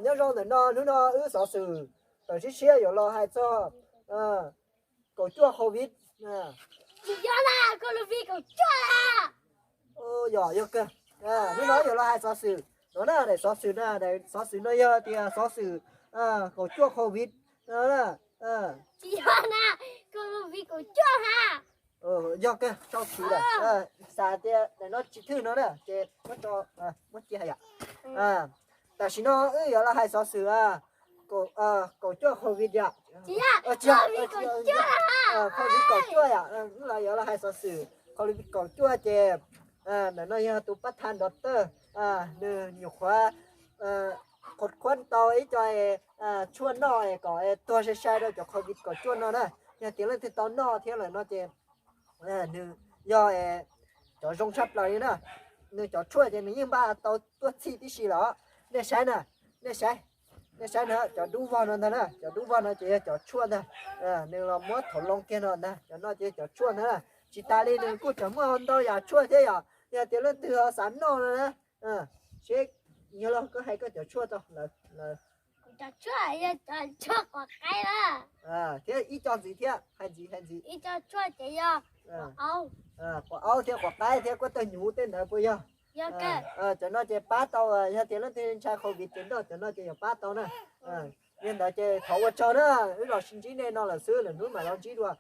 Nyob zoo ntawm no, hnub no wb xov xwm tawm siab siab yuav los hais txog kaum cuaj covid. Tsis yog na, covid kaum cuaj na. Yog, yog kawg. Hnub no yuav los hais xov xwm no na, daim xov xwm na, daim xov xwm no yog tias xov xwm kaum cuaj covid no na. Tsis yog na, covid kaum cuaj na. Yog kawg, tau thwv lawm. Xav tias daim no tsis thwj no na ces muab cia yom. Tam sim no wb yuav los hais xov xwm kaum cuaj covid yom. Tsis yog, covid kaum cuaj yom. Wb los yuav los hais xov xwm covid kaum cuaj ces ntawm no yog tus pab tha nrov tawj, nws nyuam qhuav qhuas khuab tau ib co tshuaj noj kom tuag sai sai rau cov covid kaum cuaj no na. Yog tias leej twg tau noj thiab lawm no ces nws yog cov zoo tshaj plaws li na. Nws cov tshuaj ces nws yeej npaj tau tuaj txhij tib si los. Nej saib na, nej saib, nej saib na, cov dub vog no ntag na, cov dub vog no ces yog cov tshuaj ntag. Nws los muab thaum loo kiag no ntag, cov no ces yog cov tshuaj ntag na. Tsis tas li nws kuj tseem muaj ntau yam tshuaj thiab yom. Yog tias leej twg ho xav noj no na, seb, yog los koj hais koj cov tshuaj rau lawv. Thiab ib co ntxiv thiab, hais ntxiv, hais ntxiv. Quav aub thiab quav qaib thiab kuab tawg hnyuv tej ntawd puas yog? Cov no ces pab tau, yog tias leej twg ntshai covid ces noj cov no ces yuav pab tau na. Yog ntawd ces thov ua tsaug na, wb los sib ntsib nej no lawm xwb, lwm hnub mam los ntsib dua.